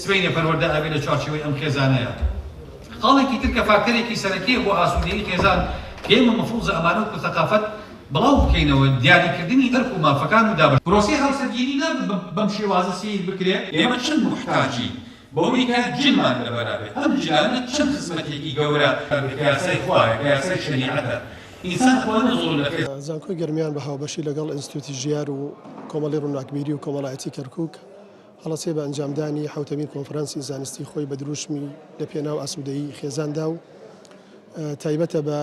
سبەینێ پەروەردە ئەبێ لە چوارچێوەی ئەم خێزانەیا. خاڵێکی تر کە فاکتەرێکی سەرەکییە بۆ ئاسوودەیی خێزان کە ئێمە مەفروزە ئەمانە وەکو ثەقافەت بڵاو بکەینەوە، دیاریکردنی ئەرک و مافەکان و دابەش. پرۆسەی هاوسەرگیری نابێت بەم شێوازە سەیر بکرێت. ئێمە چەند موحتاجین بەوەی کە جلمان لەبەرا بێت، ئەم جلانە چەند خزمەتێکی گەورە. کە یاسای خوایە، کە یاسای شەریعەتە، ئینسان ئەتوانێت زوڵم لە خێزان. زانکۆی گەرمیان بە هاوبەشی لەگەڵ ئینستتیوتی ژیار و کۆمەڵەی ڕووناکبیری و کۆمەڵایەتی کەرکوک هەڵەسێ بە ئەنجامدانی حەوتەمین کۆنفرانسی زانستی خۆی بە دروشمی لە پێناو ئاسوودەیی خێزاندا و تایبەتە بە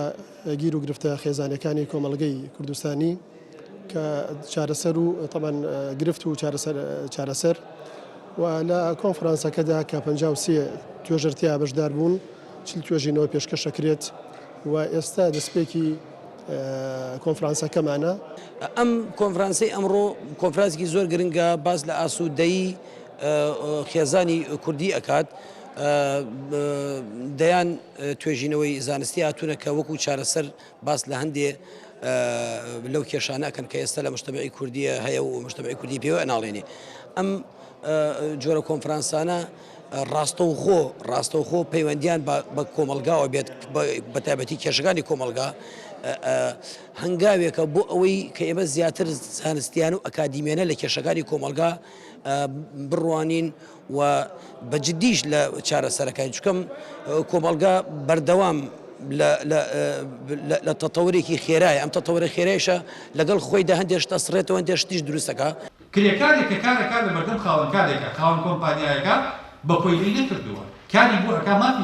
گیر و گرفتە خێزانیەکانی کۆمەڵگەی کوردستانی کە چارەسەر و تەبعەن گرفت و چارەسەر و لە کۆنفرانسەکەدا کە 53 توێژەر تیا بەشدار بوون 40 توێژینەوە پێشکەش ئەکرێت و ئێستا دەستپێکی کۆنفرانسەکەمانە. ئەم کۆنفرانسەی ئەمڕۆ کۆنفرانسێکی زۆر گرنگە باس لە ئاسوودەیی خێزانی کوردی ئەکات دەیان توێژینەوەی زانستی هاتوونە کە وەکو چارەسەر باس لە هەندێ لەو کێشانە ئەکەن کە ئێستا لە مشتەمەعی کوردیە هەیە و مشتەمەعی کوردی پێوە ئەناڵێنێ ئەم جۆرە کۆنفرانسانە ڕاستەوخۆ ڕاستەوخۆ پەیوەندیان بە کۆمەڵگاوە بێت بە تایبەتی کێشەکانی کۆمەڵگا هەنگاوێکە بۆ ئەوەی کە ئێمە زیاتر زانستیان و ئەکادیمیانە لە کێشەکانی کۆمەڵگا بڕوانین و بە جدیش لە چارەسەرەکانی چکەم کۆمەڵگا بەردەوام لە تەتەورێکی خێرایە ئەم تەتەورە خێرایشە لەگەڵ خۆیدا هەندێک شت ئەسڕێتەوە هەندێک شتیش دروستەکە. کرێکارێک کە کار ئەکات لە بەردەم خاوەن کارێکا، خاوەن کۆمپانیایەکە بە کۆیلەی نەکردووە، کاری بۆ ئەکا مافی لەسەرە.